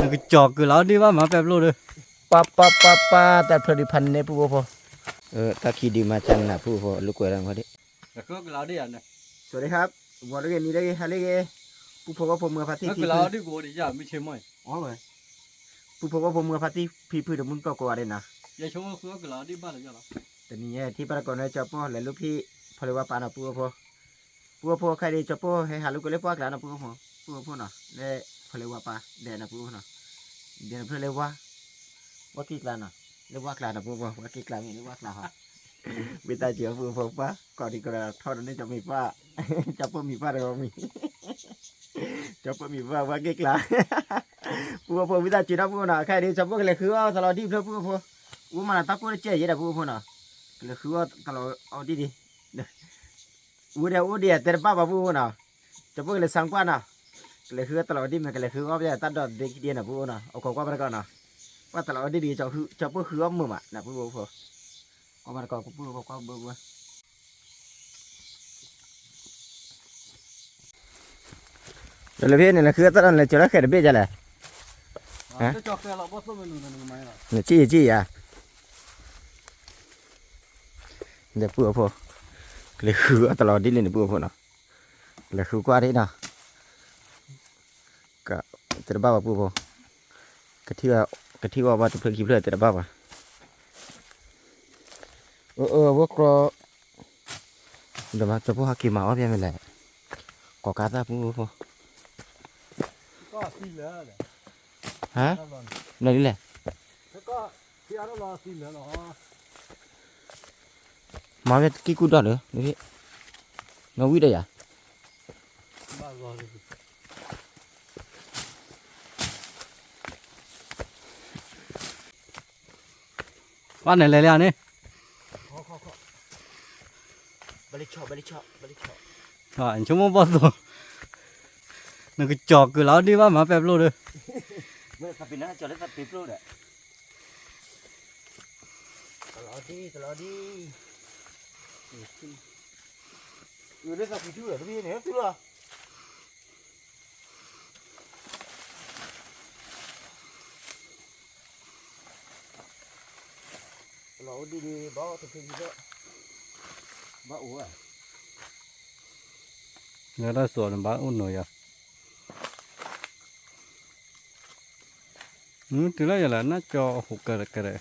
နကကၠီၤကုၢ်လီၤဒ်ဘၣ်မၤပဲာ်ဖျိဒီး, ပၢ်ပၢ်ပၢ်ပၢ် တၢ်ဖျၢၣ်ဒုးဖးန့ၢ်ပုၢ်ဖိဖိ, တၢ်ခံဒုးမၤဆါနးပုၢ်ဖိ လူကွဲးလီၤနခီဒ်, စဝၤဒံဟါ, ဂီၤလၢဂ့ၤ နံၤလၢဂ့ၤ ဟါလၢဂ့ၤ, ပုၢ်ဖိဝဲၢ်ဖိမုၢ်ဖါတံၢ်ဖံဖု, ပုၢ်ဖိဝဲၢ်ဖိမုၢ်ဖါတံၢ်ဖံဖုဒီးမူတကိးဂၤဒဲးနၤ, တနံၤညါထံၣ်ဘၣ်တကိးန့ၣ် ကၠီပိၢ်လဲၤလူဖံး ဖီလ့ဝါပၤနီၤ ပုၢ်ဖိ ပုၢ်ဖိခဲအံၤဒ် ကၠီပိၢ်ဟဲဟးလိာ်ကွဲလၢပှၢ်ကျါနီၤ ပုၢ်ဖိ, ပုၢ်ဖိနီၤ လၢဖီလ့ဝါပၤဒဲးနီၤ ပုၢ်ဖိနီၤ, ဒဲးနဖျၢၣ်လၢဝါ, ဝါက့ကျါနီၤ, လၢဝါကျါနီၤ ပုၢ်ဖိ, ဝါက့ကျါမ့ၢ်လၢဝါကျါဟီ, ဝံသးစူၤ ပုၢ်ဖိပှၢ် ကိးဒံကိးဒီးထီၣ်ဒီးန့ၣ် ကၠီမံၤပှၢ်, ကၠီပိၢ်မံၤပှၢ်တဂီၤမံၤ ကၠီပိၢ်မံၤပှၢ် ဝါက့ကျါ, ပုၢ်ဖိ ဝံသးစူၤနီၤ ပုၢ်ဖိနီၤ ခဲအံၤဒ် ကၠီပိၢ်ကလဲၤဃုအီၣ်တလီၤဒံၣ်ဖျၢၣ် ပုၢ်ဖိ, အိၣ်မးလၢတၢ်ကိၢ်တကဲယဲဒီး ပုၢ်ဖိနီၤ, ကလဲၤဃုအီၣ်တလီၤအီၣ်ဒံၣ်ဒံး အိၣ်ဒံးအိၣ်ဒံး တဲတဘၣ်ဘၣ် ပုၢ်ဖိနီၤ, ကၠီပိၢ်ကလဲၤဆါကွၢ်နီၤ, ကလဲၤဃုအီၣ်တလီၤဒံၣ်မ့ၢ် ကလဲၤဃုအီၣ်ဖဲတၢ်ဒိးဒ့ခံဒံးနီၤ ပုၢ်ဖိနီၤ, အခိးကွၢ်ဘၣ်တကီးနီၤ, ကွၢ်တလီၤအီၣ်ဒံၣ်ဒံး ကၠီပိၢ်ဃုအီၣ်မုာ်မးနီၤ ပုၢ်ဖိ, ကွၢ်ဘၣ်တကီး ပုၢ်ဖိ ကွၢ်ဘၣ်ဘၣ် လၢဖဲန့ၣ် လဲၤဃုအီၣ်တၢ်ဒီး လဲၤကၠီၤလၢဃဲးတဘ့ၣ်ဒ်လဲၣ်, နကၠီၤယကၠီၤယၤ, ဒီးပုၢ်ဖိ, ကလဲၤဃုအီၣ်တလီၤဒ်လဲၣ်န့ၣ် ပုၢ်ဖိနီၤ, ကလဲၤဃုကွၢ်ဒံးနီၤ, တဲတဘၣ်ဘၣ် ပုၢ်ဖိ, ကထံၣ်, ကထံၣ်ဝဲဘၣ်တဖျၢၣ်ခံဖျၢၣ် တဲတဘၣ်ဘၣ်, အၢ အၢ ဝဲကျီ ဒီးမၤ ကၠီပိၢ်ဟးက့ၤမၤအီၣ်ဖဲမ့ၢ်လဲၣ်, ကိးကါသၣ် ပုၢ်ဖိ, ဟါ, မနုၤလဲၣ်, မၤဝဲကံၢ်ကူၣ်ဒီးလၢ, နီၣ်ဝံၣ်ဒီးယၤ ဘၣ်န့ၣ်လဲၤလံန့ၣ်, ဆိကမိၣ်ဘီၣ်သိၣ်, နကကၠီၤကုၢ်လီၤဒ်ဘၣ်မၤပဲာ်ဖျိဒီး, တလီၤဒံၣ် တလီၤဒံၣ်, လၢသးဖံးထူၣ်လီၤ တဘ့ၣ်န့ၣ် ထူၣ်လီၤ တလီၤအိၣ်ဒံၣ်ဒံၣ် ဘၣ်အိၣ်တဖုဖုဒီး ဘၣ်အိၣ်ဧါ, လၢတၢ်စိၤန့ၣ်ဘၣ်အိၣ်နီၤယၤ, တုၤလၢယလဲၤနၢ်ကၠီအဟူးကဲကဲ,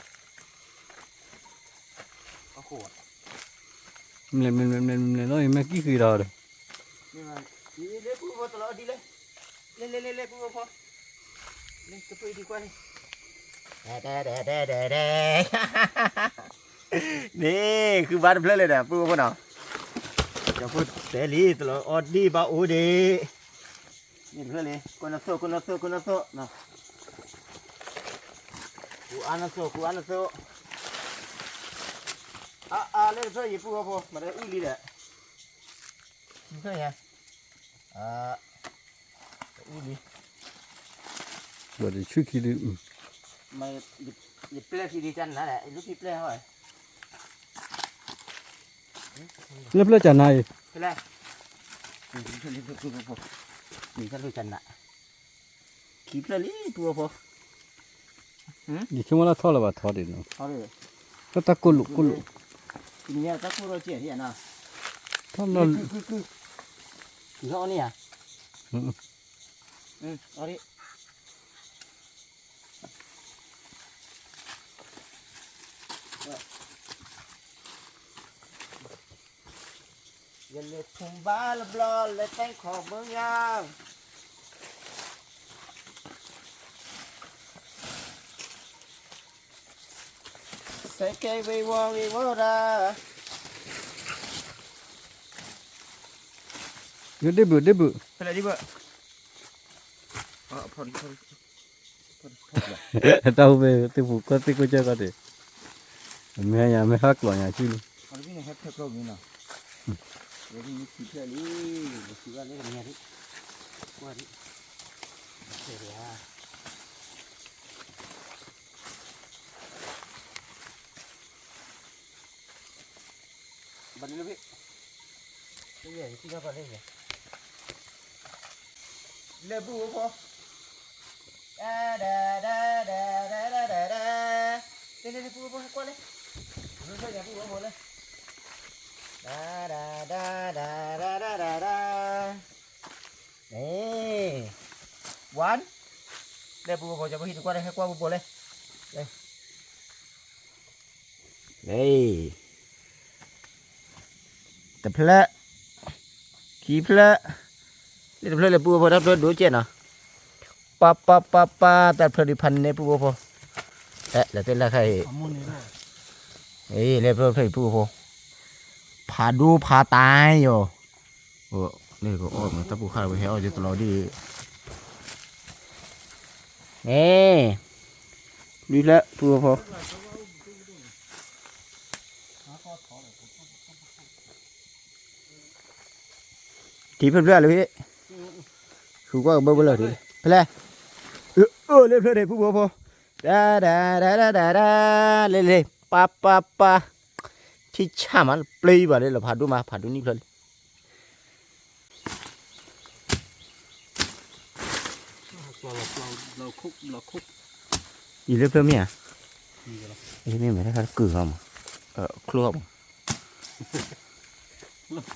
မ့ၢ်မ့ၢ်မ့ၢ်မ့ၢ်လီၤ ယမ့ၢ်ကံၣ်ဃံဒီး, လၢပုၢ်ဖိတလီၤဒ်လဲၣ်, လၢလၢလၢလၢပုၢ်ဖိ, လၢတဖုဒံကွၢ်န့ၣ်, ဒဲဒဲဒဲဒဲဒဲဒဲ, န့ၣ် ဃုဘၣ်တဖျၢၣ်လၢဒီး ပုၢ်ဖိနီၤ, ကၠီဖိတဲလံ တလီၤအီၣ်ဒံၣ်ဘၣ်အိၣ်ဒံး, န့ၣ်တဖျၢၣ်လံ ကိးနီၢ်သိၣ် ကိးနီၢ်သိၣ် ကိးနီၢ်သိၣ်နီၤ, ကူအါနီၢ်သိၣ် ကူအါနီၢ်သိၣ်, အါအါလၢတဖျၢၣ်ယပုၢ်ဖိ မၤတအုၣ်လံဒီး, တဖျၢၣ်ယၤ, အါ, အုၣ်လံ, ဘၣ်တဆူၣ်ခံဒု, ယပျဲၢ်ခံဒုကနၤလဲၣ် ယလူၢ်ခံပျဲၢ်ဟီ, လၢပျဲၢ်ကနၤအံၤ, ဖဲလဲၣ်, မံၤတၢ်လူၢ်ကနၤ, ခံဖျၢၣ်လံ ပုၢ်ဖိ, ယဆိကမိၣ်လၢထီၣ်လၢၤဘၣ်ထီဒံးနီၤ, တၢ်ကိၢ်လိာ်ကိၢ်လိာ်, တၢ်ကိၢ်လိာ်ကဲထီၣ်နီၤ, ထီၣ်နီၤ, ကုကုကု, ကုထီၣ်အီၤန့ၣ်ဧါ, အီၤဒံး ယလဲၤဖူဘၣ်လၢဘျီလဲၤတဲခီဘၢယၤ, စဲကဲဝ့ၤဝီၤဝ့ၤဝီၤဒၣ်, ဒ့ၣ်ဘုၣ်ဒ့ၣ်ဘုၣ်, ဖဲလဲၣ်ဒ့ၣ်ဘုၣ်, တၢ်ဟူးဖဲသ့ၣ်ပူၤကီၢ်သ့ၣ်ကိးကၢၢ်ကီၢ်တ့ၢ်, အမဲာ်ညါမဲာ်ဟးကျီညါဆူၣ်လံ, ဘၣ်လၢလၢဖဲ, လဲၤဘူၣ်ဖိ, အဲ ဒၤဒၤဒၤဒၤဒၤဒၤဒၤဒၤ လ့လ့လ့ ပုၢ်ဖိ ကွၢ်လ့ လ့လ့လ့ ပုၢ်ဖိလ့ ဒၤဒၤဒၤဒၤဒၤဒၤ န့ၣ် one လ့ ပုၢ်ဖိ ကၠီဖိဟံၣ်တကွၢ်လ့ ဟဲကွၢ်ပုၢ်ဖိလ့ လ့ လ့ တဖျၢၣ် ခံဖျၢၣ် လ့တဖျၢၣ်လ့ ပုၢ်ဖိ တၢ်ဖျၢၣ်ဒိၣ်ကဲနီၤ ပၢ်ပၢ်ပၢ်ပၢ် တၢ်ဖျၢၣ်ဒုးဖးန့ၢ်ပုၢ်ဖိ အဲ လဲၤတဲလၢ်ခါအံၤ အ့ လ့ဖျၢၣ်ဖျၢၣ်အံၤ ပုၢ်ဖိ ဖးဒိၣ်ဖးတၢ်ယီၤ လ့ကအီၣ်မး တၢ်ပူၤခါဝဲဟဲအီၣ်ယတလီၤဒ် န့ၣ် လွံၢ်ဖျၢၣ် ပုၢ်ဖိ ထံဖျၢၣ်ဖျၢၣ်လၢ ဃုကွၢ်ကဘၢဘၢလၢ ဖဲလဲၣ် အၢ လ့ဖျၢၣ်န့ၣ် ပုၢ်ဖိဖိ ဒၤဒၤဒၤဒၤဒၤဒၤ လ့လ့ ပၢ်ပၢ်ပၢ် ထံဆၣ်မး ပျံၤဘၣ်လၢလီၤ ဖးဒိၣ်မး ဖးဒိၣ်နံၣ်ဖျၢၣ်လံ ယံာ်လၢဖျၢၣ်မ့ၢ်ဧါ, မ့ၢ်မဲာ်တခါတကုာ်ဃီမး, ချိၣ်ဃီမး,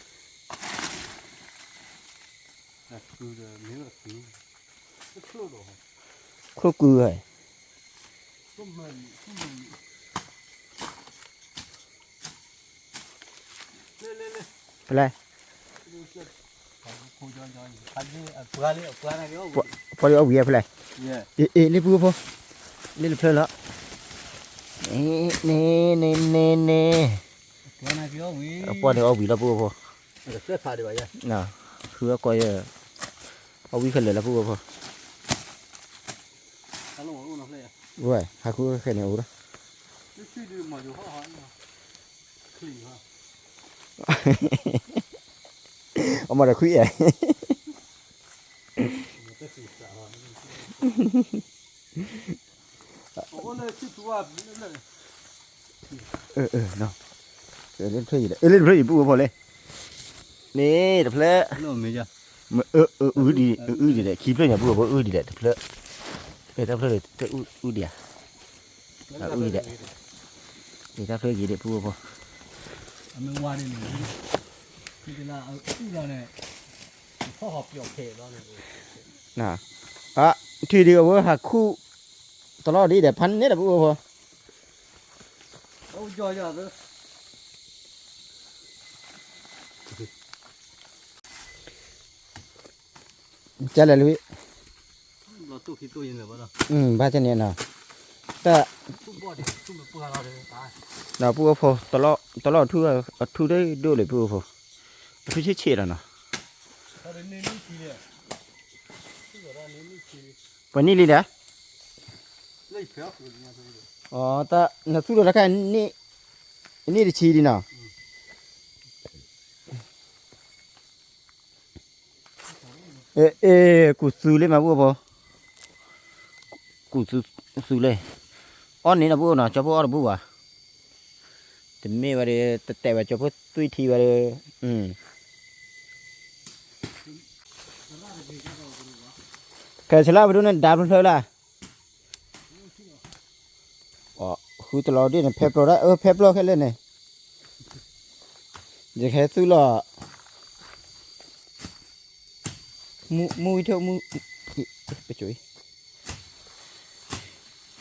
ချိၣ်ကုာ်ဝဲ ဖဲလဲၣ်, ပှၤလၢအီၣ်ဝံၤဖဲလဲၣ်, အ့ လ့ပုၢ်ဖိ, လ့လၢဖျၢၣ်လီၤ, န့ၣ်န့ၣ်န့ၣ်န့ၣ်, အပှၢ်န့ၣ်အီၣ်ဝံၤလီၤပုၢ်ဖိ, ဃုအကီၢ်ယဲ, အီၣ်ဝံၤခဲလၢာ်လီၤပုၢ်ဖိ, ဝဲ ဟးဃုခဲန့ၣ်အိၣ်လီၤ အမၤတၢ်ခွံအဲၣ်, လ့တဖျၢၣ်အံၤ လ့တဖျၢၣ်အံၤပုၢ်ဖိလဲၣ်, န့ၣ်တဖျၢၣ်, အုဒ်လဲၣ် ခံဖျၢၣ်ညါပုၢ်ဖိအုဒ်လဲၣ်တဖျၢၣ်, တဖျၢၣ်အုဒ်ဧါ, အုဒ်လဲၣ်, တဖျၢၣ်ဂ့ၤဒံးပုၢ်ဖိ, ထံၣ်ဒံးအဝဲဟးခူၣ်, တလီၢ်ဒ်ဒီး ဖးန့ၣ်ဒီးပုၢ်ဖိ, ကလဲၣ်လံ, ဘၣ်တန့ၣ်နီၤ, တၢ်, ဒီးပုၢ်ဖိ, တလီၢ်ထူၣ်အထူၣ်ဒိၣ်ဒိၣ်လံပုၢ်ဖိ, အထူၣ်ဆ့ၣ်ဆ့ၣ်လီၤနီၤ, ပှဲၤနံၣ်လံဒီး, တၢ်နသူၣ်လီၤတခါ, နံၣ်တဆံဒံးနီၤ အဲ ကူၣ်သူလ့မးပုၢ်ဖိ, ကူၣ်သူလ့, အီၣ်န့ၣ်နီၤပုၢ်နီၤ ကၠီဖိအီၣ်တဘူၣ်ဘၣ်, တမ့ၢ်ဝဲဒီး တတဲာ်ဝဲကၠီဖိသွံၣ်ထံဝဲဒီး, ခဲဆလၢပဒိၣ်န့ၣ် ဒါဖျၢၣ်ဖျၢၣ်လၢ ဃုတလီၤဒ်န့ၣ် ဖဲပျီဒၣ် အၢ ဖဲပျီခဲလၢာ်န့ၣ်, ယကဟဲသူၣ်လီၤ, မူဝံထိၣ်မူ, ပစိၤ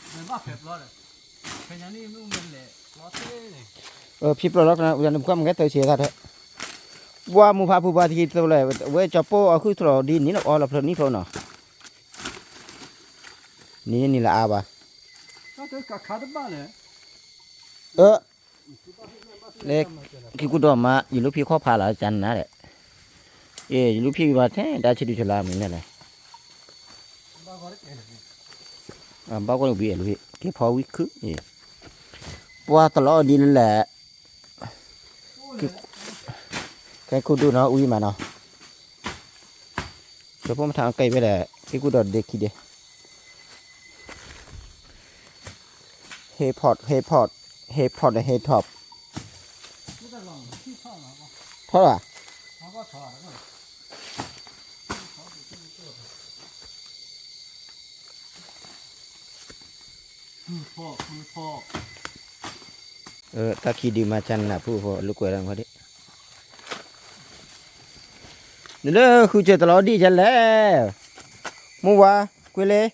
အံၤ, ဖဲပျီလီၤကနၣ် နကွၢ်မ့ၢ်ကဲတၢ်ဆဲးသးထဲ, ပှၤမိၢ်ဖးဖုပှၤတက့ၤတလၢ် ဝဲကၠီပိၢ်အီၣ်ဃုထီၣ်ဒ်န့ၣ်လီၤ အီလီၤဖျၢၣ်နံၣ်ဖျၢၣ်နီၤ, န့ၣ်န့ၣ်လၢအါဘၣ်, အၢ လၢ က့ၤကူၣ်ဒီးမး ယလူဖံခီၣ်ဖးလီၤ ကနၤဒဲး, အ့ ယလူဖံဘၣ်ထဲ ဒါဆံးဒုးဆလါမံၤန့ၣ်လဲၣ်, ဘၣ်ကွၢ်န့ၣ်ဝံၤအဲၣ်လူဖံ က့ၤဖီဝံၤခုၣ်, ပှၤတလီၤအီၣ်ဒ်လဲၣ်, ကဲခိၣ်ဒိၣ်နီၤ အူယံမးနီၤ, ကၠီဖိမထါအကဲဝဲဒၣ် က့ၤကူၣ်ဒီးဒ့ခံဒ့ Hey pot, hey pot, hey pot, hey top. ထီၣ်ဘၣ်. ဖီၣ်ဖီၣ် တၢ်ခံဒုမၤဆါနးဖိဖီၣ် လိာ်ကွဲးလီၤမးဒ် နလၢဃုဆဲးတလီၤဒံၣ်ဆဲးလဲၣ်, မိၢ်ဝါ, ကွ့လ့,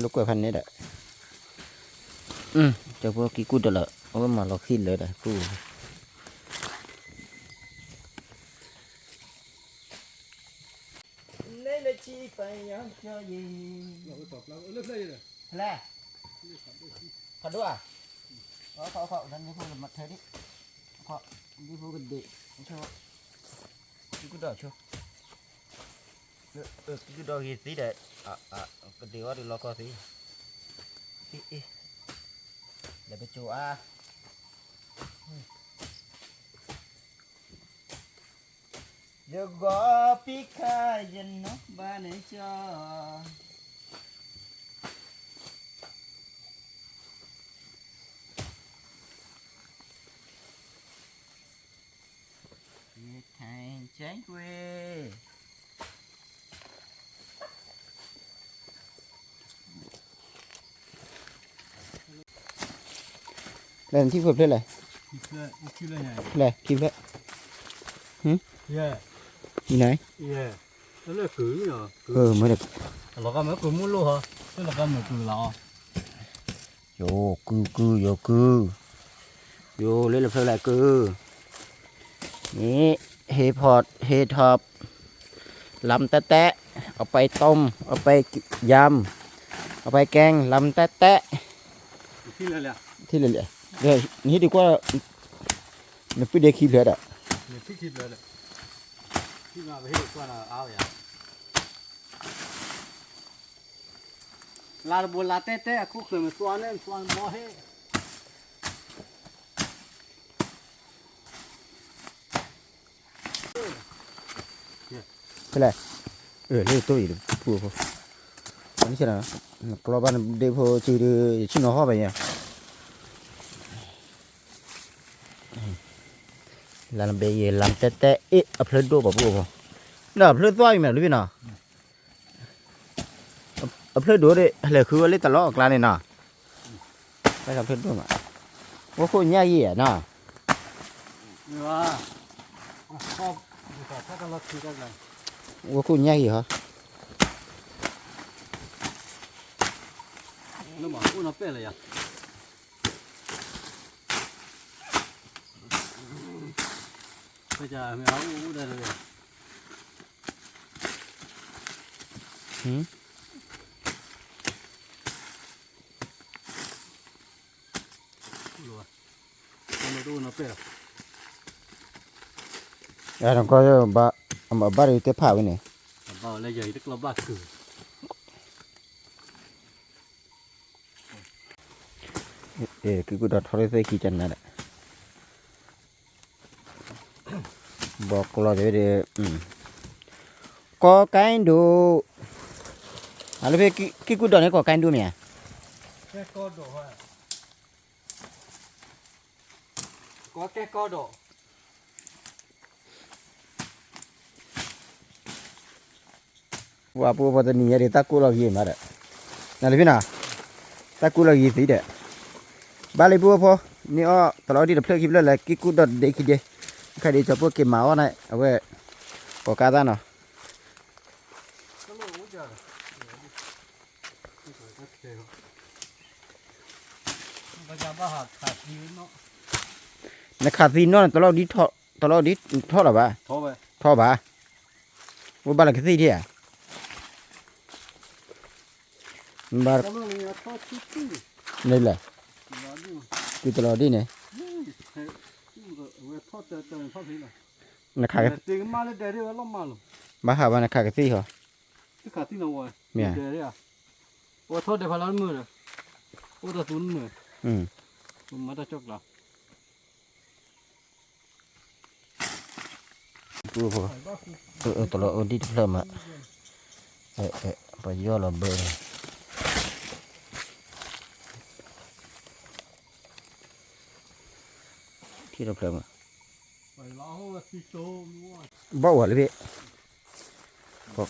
လိာ်ကွဲးဖးန့ၣ်ဒီး, ကၠီဖိကံကူၣ်ဒီးလီၤ အဝဲမၤလီၤဃံလၢာ်ဒီး ပူ ဖးဒိၣ်ဧါ, ခီခီ လၢန့ၣ်ဖိလၢမၤထၢဒံး, ခီ ဒ်ဖိကဒ့, ဆိ, ကံကူၣ်ဒီးဆိ, ကံကူၣ်ဒီးဂ့ၤသံဒီး, ကဒ့ဝဲဒုးလီၤကီသံ, အ့ၣ်အ့ၣ်, လဲၤပကၠိအါ ယဂီၤပံခါ ယနီၢ်ဘၣ်န့ၣ်ကၠီ, ယထံၣ်ကဲကွ့ လဲၤနထံၣ်ဖိဖျၢၣ်လဲၣ်, လဲၤခံဖျၢၣ်, ဟ, ယဲ, ယဲ, လၢကုၢ်, လီၤဂာ်မ့ၢ်ကုၢ်မုၢ်လိၣ်ဟီ, လၢလီၤဂာ်မ့ၢ်ကုၢ်လီၤ, ယိၤကုၢ်ကုၢ်ယိၤကုၢ်, ယိၤလၢလၢဖျၢၣ်လဲၣ်ကုၢ်, မ့ၢ် ဟ့ၣ်ဖီၣ် ဟ့ၣ်ထီၣ် လမ်းတၢ်တဲ, เอาไปต้ม เอาไปยำ เอาไปแกง လမ်းတၢ်တဲ, ထံၣ်လၢာ်လံ, နဟ့ၣ်ဒုးကွၢ်, နပုၢ်ဒ့ခံဖျၢၣ်ဒီး, လါတဘိလါတဲတဲ အခိၣ်ချၢမ့ၢ်သွါန့ၣ် သွါဘီဟ့ၣ် ဖဲလဲၣ်, လၢတိၢ်အံၤတပူၤဖိ, နကျီဘၣ်နဒ့ဖိစုဒီး ယဆ့ၣ်နီၤဟီၣ်ဘၣ်ယၤ, လမ်းတဘ့ၣ်ယဲ လမ်းတဲတဲ အ့ၣ် အဖျၢၣ်ဒိၣ်ပှၤပူၤဖိ, ဒီးအဖျၢၣ်သွါအံၤမ့ၢ်လၢဘ့ၣ်နီၤ အဖျၢၣ်ဒိၣ်ဒီး ဟလဲၤဃုဝဲလၢတလီၢ်အကျါန့ၣ်နီၤ, တၢ်ဖျၢၣ်ဒိၣ်မး, ဝဲခိၣ်ညၣ်ယံာ်ဧါနီၤ, ဝဲခိၣ်ညၣ်ယံာ်ဟီ, ကီၢ်ဘၣ်, အဘၣ်ဒီးတဲဖးဝဲန့ၣ်, ကံၢ်ကူၣ်ဒီးထီၣ်လၢသ့ၣ်ခံကနၤဒီး ဘီကျီတဲဝဲဒီး, ကီကဲဒိၣ်, အလၢဖဲကံၢ်ကူၣ်ဒီးန့ၣ် ကီကဲဒိၣ်မ့ၢ်ဧါ, ကီကဲကီဒိၣ်, ပှၤပူဖိတနံၤညါဒီး တၢ်ကူၣ်လီၤဂ့ၤမးဒီး, နလၢဖဲနီၤ, တၢ်ကူၣ်လီၤဂ့ၤသံဒီး, ဘၣ်လံပူဖိ, န့ၢ်အီၣ်တလီၤဒံၣ်တဖျၢၣ်ခံဖျၢၣ်လၢကံၢ်ကူၣ်ဒီးဒ့ခံဒ့, ခါဒံးကၠီဖိက့ၤမၤအီၣ်န့ၣ် အဝဲ, ကိးကါသၣ်နီၤ နခးသံနီၢ်န့ၣ် တလီၤဒံၣ်ထီၣ်လၢၤဘၣ်, ထီၣ်ဘၣ်, ဝဲဘၣ်လၢကသံၣ်ထံၣ်ဧါ, ဘၣ်, န့ၣ်လဲၣ်, ကုၢ်တလီၤဒံၣ်န့ၣ်, နခး, ဘၣ်ဟးဘၣ်နခးကသံၣ်ဟီ, မ့ၢ်, တလီၤအိၣ်ဒံၣ်တဖျၢၣ်မး, ပယီၢ်လီၤဘၢ, ထံၣ်တဖျၢၣ်မး, ဘၣ်ဝဲလၢဖဲ ပှၤ,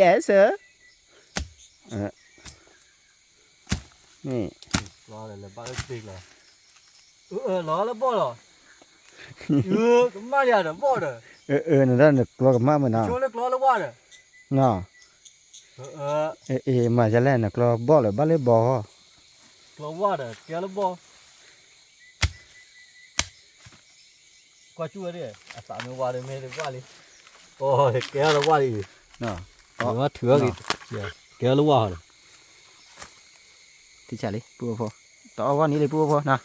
ယဲၢ်စၢၤ, မ့ၢ် လီၤလၢဘီၣ်လီၤ, ကမၣ်ယၤဒီးဘီၣ်ဒီး, အၢ နဒၣ်နကျီကမၣ်မးနီၤ, လၢကျီလၢဝါဒီး, နီၤ, အ့ မၤယလဲၣ် နကျီဘီၣ်လၢဘၣ်လၢဘီၣ်, ကျီဝါဒီးကဲလၢဘီၣ် ကွၢ်ကၠူၣ်ဝဲဒၣ် အသးမ့ၢ်ဝါဒီးမ့ၢ်ဝါလံ, ကဲလၢဝါလံ, ထုးဝဲက့ၤ, ကဲလၢဝါဒီး, တံၢ်ဆၣ်လံ ပုၢ်ဖိ, တအီၣ်ဝဲန့ၣ်လံ ပုၢ်ဖိနီၤ,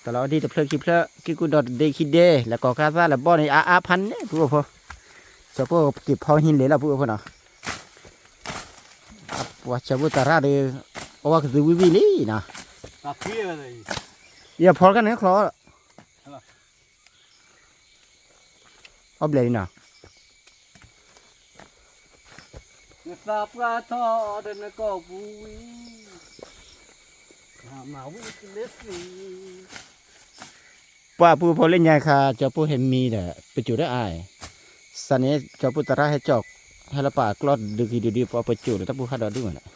တလီၤအီၣ်ဒံးတဖျၢၣ်ခံဖျၢၣ် က့ၢ်ကူၣ်ဒီးတဒ့ခံဒ့ လဲၤကိးကါသၣ်လဲၤဘီၣ်န့ၣ် အါအါဖးန့ၣ် ပုၢ်ဖိ, ကၠီၤပိၢ်က့ၤဖီဟံးလ့ၤလီၤ ပုၢ်ဖိနီၤ, ပှၤကၠီၤပိၢ်သရၣ်ဒီး အဝဲကသုးဝံၤဝံၤလံနီၤ, ယဖီတခါန့ၣ်ချီ အီၣ်ဘျဲၣ်လံနီၤ, နသးပှၢ်ထီၣ်ဒီးနကိာ်ပူၤဝံၤ, မၤဝံၤလၢသံ, ပှၤပုၢ်ဖိလၢညါခါ ကၠီၤပိၢ်ဟဲမံဒီး ပစိာ်တၢ်အါ, စးန့ၣ် ကၠီၤပိၢ်သရၣ်ဟဲကၠီၣ်, ဟဲလၢပာ်ကျီဒုးကံဒုးဒုး ပှၤပစိာ်ဒီးတၢ်ပူၤဟးဒီးဒုးမးနီၤ, အီ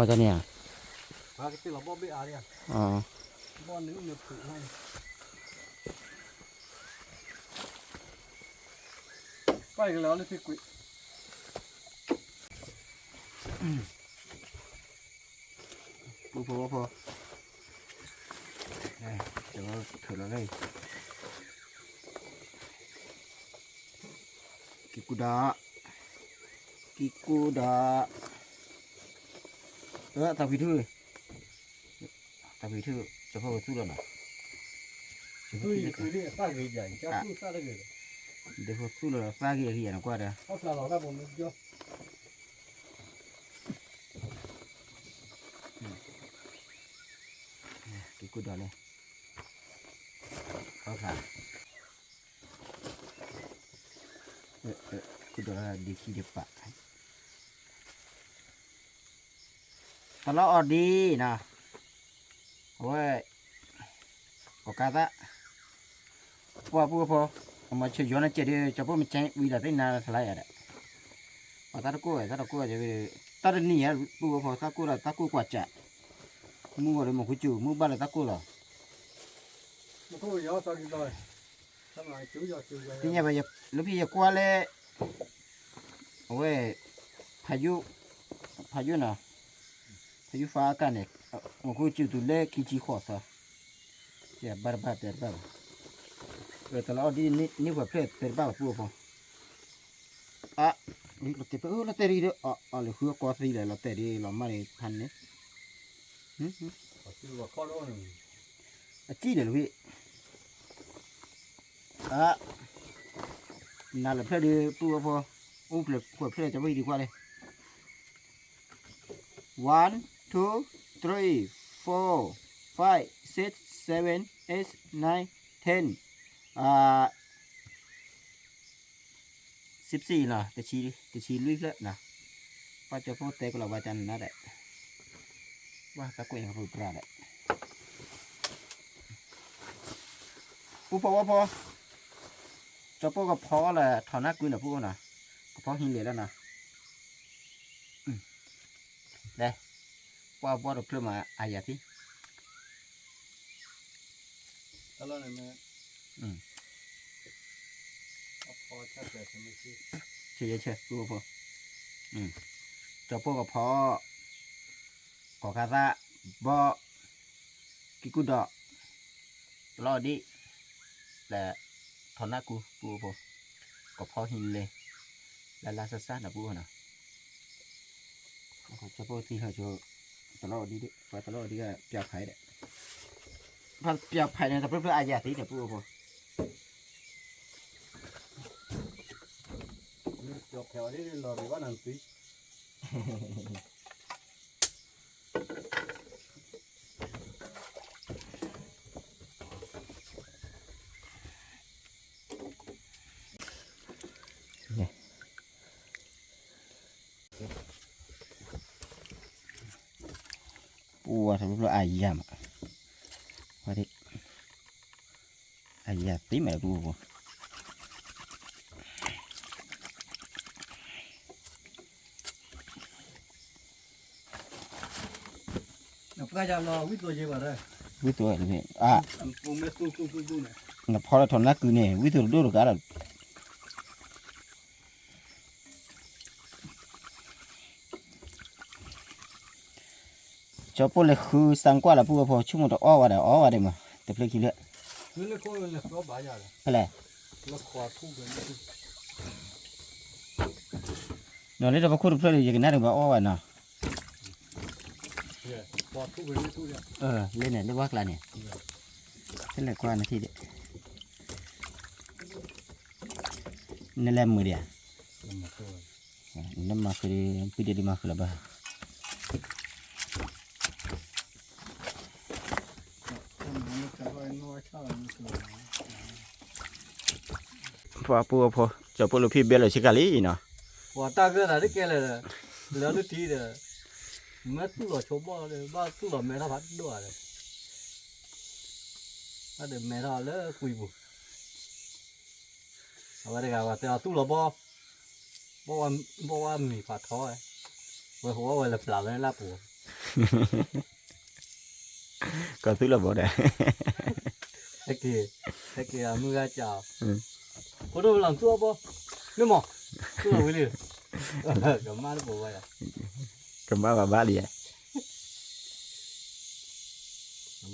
တၢ်န့ၣ်ဧါ, ဘီနုာ်နုာ်ဖုး ပှၤကလဲၤအီၤလၢသ့ကွံာ် ပူဖိဝီဖိ, ကထုးလီၤလၢ, ကံၢ်ကူဒီး, ကံၢ်ကူဒီး, အသးဖှံထူ, သးဖှံထူ, ကၠီဖီကသူၣ်လီၤနီၤ, ဒ်ဖိသူၣ်လီၤသၣ်ဂ့ၤအဂ့ၤယၤနကွၢ်ဒီး ကံၢ်ကူဒီးလၢ, ကံၢ်ကူဒီးလၢဒ့ခံဒ့ပာ်, တလီၤအီၣ်ဒံးနီၤ, အဝဲ, ကီၢ်ကးသး, ပှၤပူဖိ, အမၤဆၢယီၤနကဲးဒီး ကၠီဖိမ့ၢ်ကဲဝံၤဒီးသ့ၣ်နၤလၢထလါယၤဒီး, ပှၤသးတကိၢ်ဝဲ သးတကိၢ်ဝဲ, တၢ်တနံၤယၤပူဖိ သးကိၢ်ဒီးသးကိၢ်ကွၢ်စး, မူဂီၤဒီးမ့ၢ်ဃုစူၤ မူဘၣ်လၢသးကိၢ်လီၤ, သ့ၣ်ညါဘၣ် လၢဖဲယကွၢ်လၢ အဝဲ, ဖးယိၣ်, ဖးယိၣ်နီၤ, ဖးယိၣ်ဖးအကါန့ၣ်, မ့ၢ်ဃုစူၤတုၤလၢခံဆံဃိးသီ, ဘၣ်တဘၣ်တဲတဘၣ်ဘၣ်, တလီၤအီၣ်ဒ်န့ၣ် န့ၢ်ပှဲၤဖျၢၣ်တဲတဘၣ်ဘၣ်ပူဖိ, အ, လီၤတဲာ်ဖဲ လီၤတဲာ်ဒ်ဒီး အီၤလၢဃုအကီသံလၢလီၤတဲာ်ဒ်လီၤမၢ်ဒ်ဖးန့ၣ်, အစံၣ်ဒီးလီၤဝံၣ် အ, နၤလၢဖျၢၣ်ဒ်ပူဖိ, အိၣ်ဖျၢၣ်ဃိးဖျၢၣ် ကၠီဖိဟံးဒံးကွၢ်လၢ, one, two, three, four, five, six, seven, eight, nine, ten, အ, စံးပစံးနီၤ, တဆံလွံၢ်ဖျၢၣ်နီၤ, ပှၤကၠီဖိတဲကလီၤဘၣ်ကနၤဒီး, ပှၤသးကွံာ်ကပူၤပြးဒီး, ပူဖိဝီဖိ, ကၠီဖိကဖီလၢထီၣ်နၢ်ကုန့ၣ်ပူဖိနီၤ, ကဖီဟံးလ့ၤလၢနီၤ, လဲၤ, ပှၤဘီတဖျၢၣ်မးအယၤသံ ဆဲးယဲဆဲး ပူဖိ, ကၠီဖိကဖီ, ကီၢ်ကးသး, ဘီ, ကံၢ်ကူဒီး, တလီၤအီၣ်ဒံး, လၢ, ထီၣ်နၢ်ကူပူဖိ, ကဖီဟံးလ့ၤ, လၢလၢစၢ်စၢ်န့ၣ်ပူဖိနီၤ, ကၠီဖိသံဟီၣ်ကၠီ, တလီၤအီၣ်ဒံး, ပှၤတလီၤအီၣ်ဒံးကပျၢ်ဖးဒီး, ပျၢ်ဖးန့ၣ် တဖျၢၣ်ဖျၢၣ်အယၤသံန့ၣ်ပူဖိ ကၠီဖဲအီၤဒ်လီၤရံၣ်ဘၣ်နၤနသံ ပူဝဲထီၣ်ဖျိဖျိအယၤမး, အယၤသံမးလၢပူဖိ ဝံသိးဝဲတမ့ၢ်, နဖီလၢထီၣ်နၢ်ကုန့ၣ် ဝံသိးတဒိၣ်တဂၤဒီး ကၠီပိၢ်လဲၤဃုစၣ်ကွၢ်လီၤပူဖိ ဆိကမိၣ်တအီၣ်ဝဲဒီး အီၣ်ဝဲဒၣ်မး တဖျၢၣ်ခံဖျၢၣ်, ဖဲလဲၣ်, နီၤလၢတပခိၣ်တဖျၢၣ်ဒီး ယကနၣ်တဘၣ်အီၣ်ဝဲနီၤ, လၢန့ၣ် လၢဝါကျါန့ၣ်, ဖဲလဲၣ်ကွၢ်နထံၣ်ဒီး နလဲၤမုာ်ဒံးဧါ, နမၤဃုာ်ဒီး ပှံၤဒ့ဒံးမၤဃုာ်လီၤဘၣ်, ပှၤပူအဖိ ကၠီပိၢ်လၢဖံဘဲလီၤဆ့ကၤလံနီၤ, ပှၤတၢ်ဂၢၢ်သးတကဲလၢာ်ဒီး လၢနထံၣ်ဒီး မ့ၢ်သူၣ်လီၤဆိဘီၣ်ဒီး ဘၣ်သူၣ်လီၤမဲထီၣ်ဖးဒိၣ်ဧါဒီး ဘၣ်ဒီးမဲထီၣ်လၢကွံာ်ပူၤ, အဝဲတဂၤဝဲတဲအီၤသူၣ်လီၤဘီၣ်, ဘီၣ်ဝဲမံၤဖးထီဝဲ, ဝဲဟိးဝဲလၢပျၢၤဝဲလၢပူၤ, ကီၢ်သူၣ်လီၤဘီၣ်ဒီး ဟဲက့ၤ, ဟဲက့ၤအမုၢ်ဂၤကၢ်, ဖိဒိၣ်လီၤသူၣ်အီၣ်ဘီၣ်, မ့ၢ်မး, သူၣ်လီၤဝံၤလံ, ကမၣ်တပူၤဘၣ်ယၤ, ကမၣ်ဘၣ်ဘၣ်လံယၤ,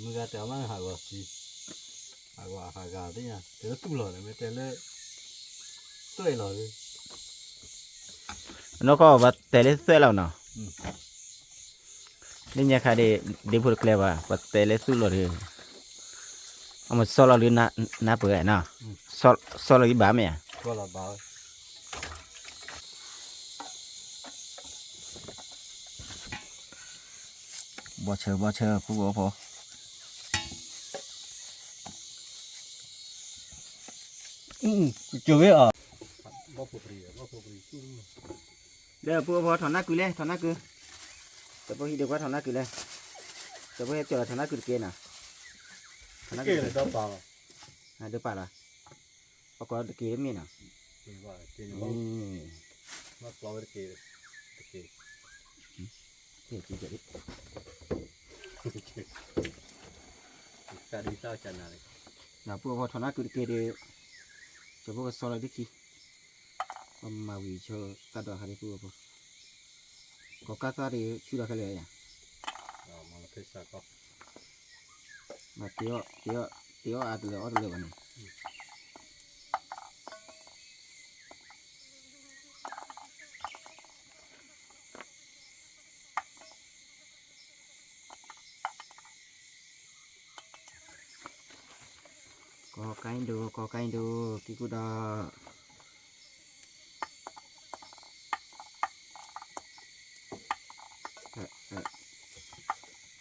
မုၢ်ဂၤတဲအီၤမးဟးဂီၤသံ, ဟးဂီၤဟးဂီၤသ့ၣ်ညါ, တဲလၢသူၣ်လီၤန့ၣ် မ့ၢ်တဲလၢ သွဲၣ်လီၤလံ, အနီၢ်ကီၢ်ပှၤတဲလၢသွဲၣ်လီၤနီၤ, လၢညါခါဒ် ဒ့ဖိတကျဲဘၣ် ပှၤတဲလၢသူၣ်လီၤဒီး, အမ့ၢ်စီလီၤလံနၢ်ပၢၢ်နီၤ, စီလီၤလံဘၣ်မ့ၢ်ဧါ, ဘီဆၢဘီဆၢ ဖုဖီဖီ, ကၠိဝဲအီၤ, ဒီးဖုဖီဖီထီၣ်နၢ်ကုလဲၣ် ထီၣ်နၢ်ကု, တဘိဟံးဒုးကွၢ်ထီၣ်နၢ်ကုလဲၣ်, တဘိဟဲကၠီၤလီၤထီၣ်နၢ်ကုတက့ၢ်နီၤ, ထီၣ်နၢ်ကုတက့ၢ်, ဒုးပာ်လီၤ, ပှၤကိးတက့ၢ်တမ့ၢ်နီၤ, ဖုဖီဖီထီၣ်နၢ်ကုတက့ၢ်ဒီး, ကၠိဖိကစီလီၤဒ်ခံ, ပမၤဝံၤဆိသၣ်ဒီးဟးဒ်ဖုဖီဖီ, ကီၢ်ကၢ်သၣ်ဒီးဆူၣ်ဒီးခဲလၢာ်ယၤ, မၤတ့အီၣ်, တ့အီၣ်အါတလၢာ်အီၣ်တလၢာ်ဘၣ်န့ၣ် ကီၢ်ကၢ်ဒိၣ် ကီၢ်ကၢ်ဒိၣ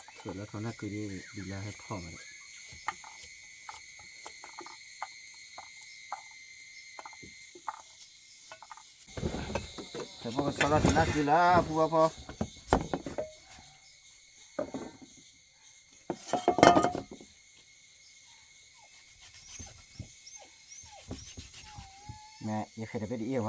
် ကံၢ်ကူဒီး, ဆဲးလၢထီၣ်နၢ်ကုဒ် ဒ်လၢဟဲထီၣ်မးဒီး, တဘိကစီလီၤထီၣ်နၢ်ကုလၢဖုဖီဖီ မ့ၢ်ယဃဲၤတဘ့ၣ်ဒ်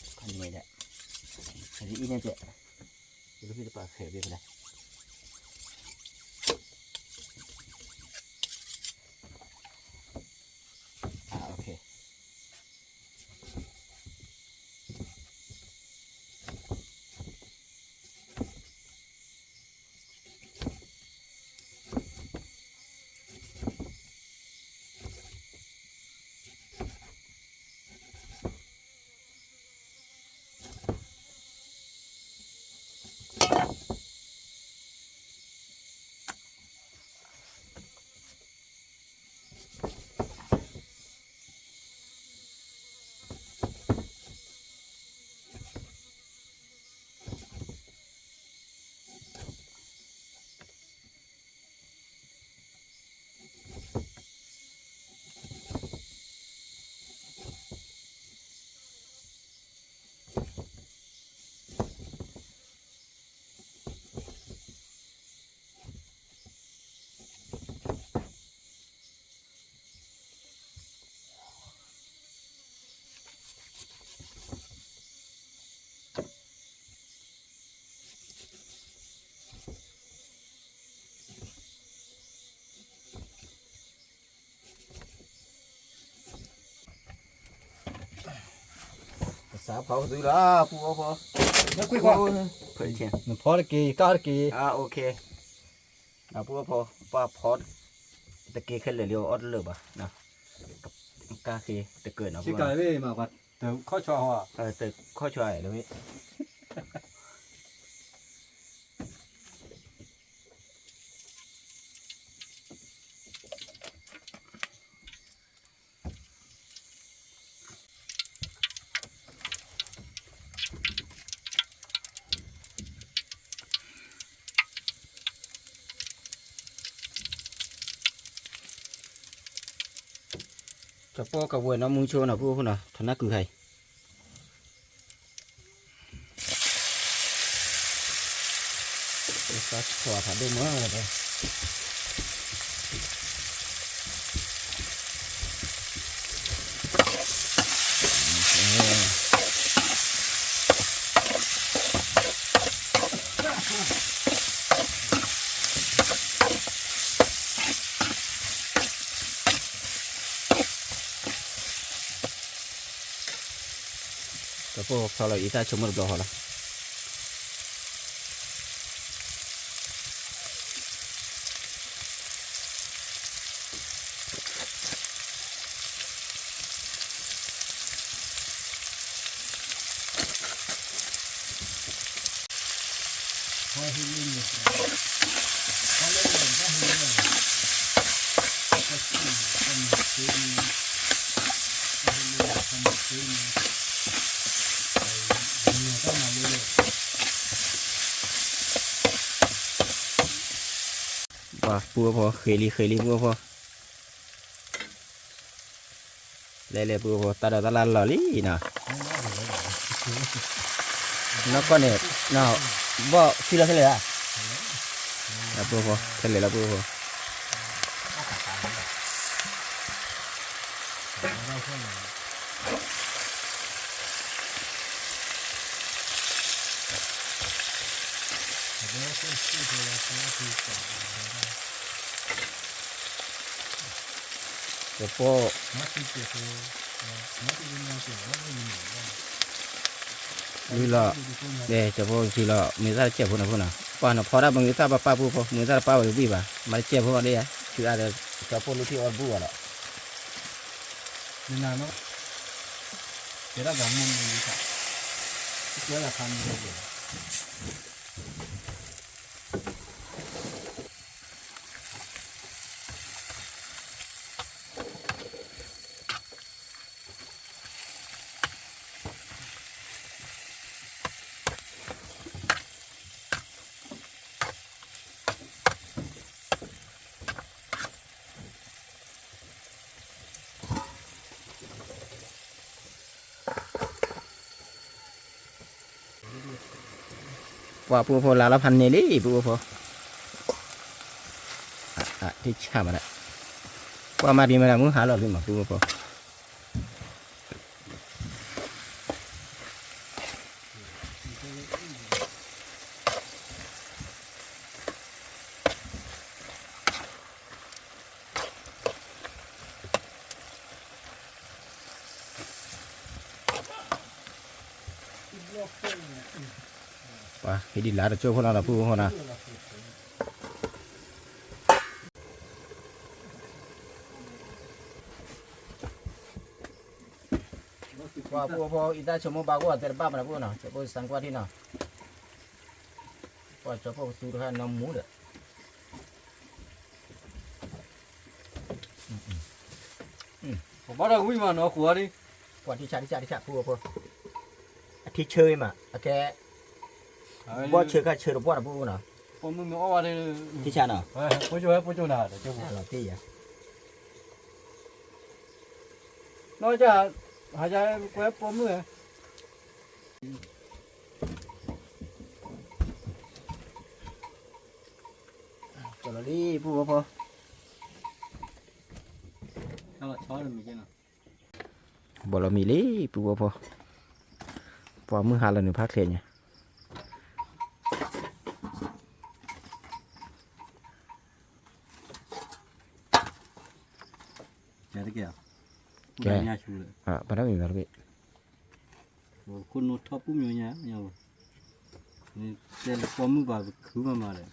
အံၤဝဲ, ခန့ၣ်ဒီး, ဒ်အံၤန့ၣ်ကဲ, ယကဖံတပာ်ဃဲၤဘ့ၣ်ဖဲလဲၣ်, အ ကစးဖီကသုလီၤ ဖုဖီဖီ, နဖီတက့ၢ် ကၢ်တက့ၢ်, ဖုဖီဖီ ပှၤဖီတက့ၢ်ခဲလၢာ်လံ အီၣ်တလၢာ်ဘၣ်, ကၢ်ဃ့တကၢၢ်နီၤ, တခီၣ်ဆွါလၢ ကၠီၤပီၣ်ကဝဲၤနီၢ်မူဆိနီၤ ဖုဖီဖီနီၤ ထီၣ်နၢ်ကုခါအံၤ သးဆီၣ်ဖးဒိၣ်မးဒီး ဒီးဖိဖျီလီၤအံသၣ်ဆိကမိၣ်တဘျီဃီလီၤ. ပှၤပုၢ်ဖိ ဃ့လံ ဃ့လံ ပုၢ်ဖိ လဲၤလဲၤ ပုၢ်ဖိ တၢ်ဒိးတၢ်လၢ်လီၤလံနီၤ. နီၢ်ကီၢ်န့ၣ် ဘီၣ်ဆံလီၤခဲလၢာ်ဧါ. လီၤ ပုၢ်ဖိ ခဲလၢာ်လီၤ ပုၢ်ဖိ. ကၠီၤပိၢ် လံလီၤ, ကၠီၤပိၢ်လံလီၤ, မ့ၢ်သၣ်တစဲးဖိနီၤ ဖိနီၤ, ပှၤနီၤဖီဒၣ်မ့ၢ်သၣ်ပပၢ်ပုၢ်ဖိ မ့ၢ်သၣ်တပၢ်ဝဲတဘ့ၣ်ဘၣ်, မၤတစဲးဖိဘၣ်ဒ်ယါ, ဆူအါဒီး ကၠီၤပိၢ်လူထံၣ်အီၣ်တဘူၣ်ဘၣ်ဒီး ပှၤပုၢ်ဖိလါလီၤဖးန့ၢ်လံ ပုၢ်ဖိ, ထံဆၣ်မးဒၣ်, ကွၢ်မးဒံးမးဒၣ် မုၢ်ဟါလီၤလံမး ပုၢ်ဖိ. ပှၤဟံးဒံးလါတကၠိၢ်ဖိနီၤဒီး ပုၢ်ဖိနီၤ. ပှၤပုၢ်ဖိ အံသၣ်ဆိကမိၣ်ဘၣ်ကအိၣ်အသဲတဘၣ်မးနီၤ ပုၢ်ဖိနီၤ, ကၠီၤပိၢ်စၢ်ကွၢ်ထံနီၤ, ပှၤကၠီၤပိၢ်ကသူတခါနီၤမူဒီး ပဘၣ်တၢ်ဝံၣ်မးနီၤ ဃိးအါဒံး, ပှၤထံဆးထံဆးထံဆး ပုၢ်ဖိ, အထံဆၢမး အကဲ ဘီၣ်ဆၢခါဆၢတပှၢ်နီၤ ပုၢ်ဖိနီၤ, ပိာ်မုၣ်မ့ၢ်အီၣ်ဝဲဒၣ် ထံဆးနီၤ, ပိာ်ကၠိဝဲ ပိာ်ကၠိနၤ လီၤတ့ၢ်ယၤ, နီၢ်ကၠၢ် ဟးယၤကွဲပိာ်မုၣ်ဧါ. ကလီၤလံ ပုၢ်ဖိဖိ, ဘီလီၤမံၤလံ ပုၢ်ဖိဖိ, ပှၤမုၢ်ဟါလီၤနုာ်ဖးချ့ညါ, ကဲ, ပှၤတၢ်မံၤမးတဘ့ၣ် ခိၣ်နူာ်ထီၣ်ပူၤမးညါ, တဲလၢပိာ်မုၣ်ပှၤပခုမးမးဒီး,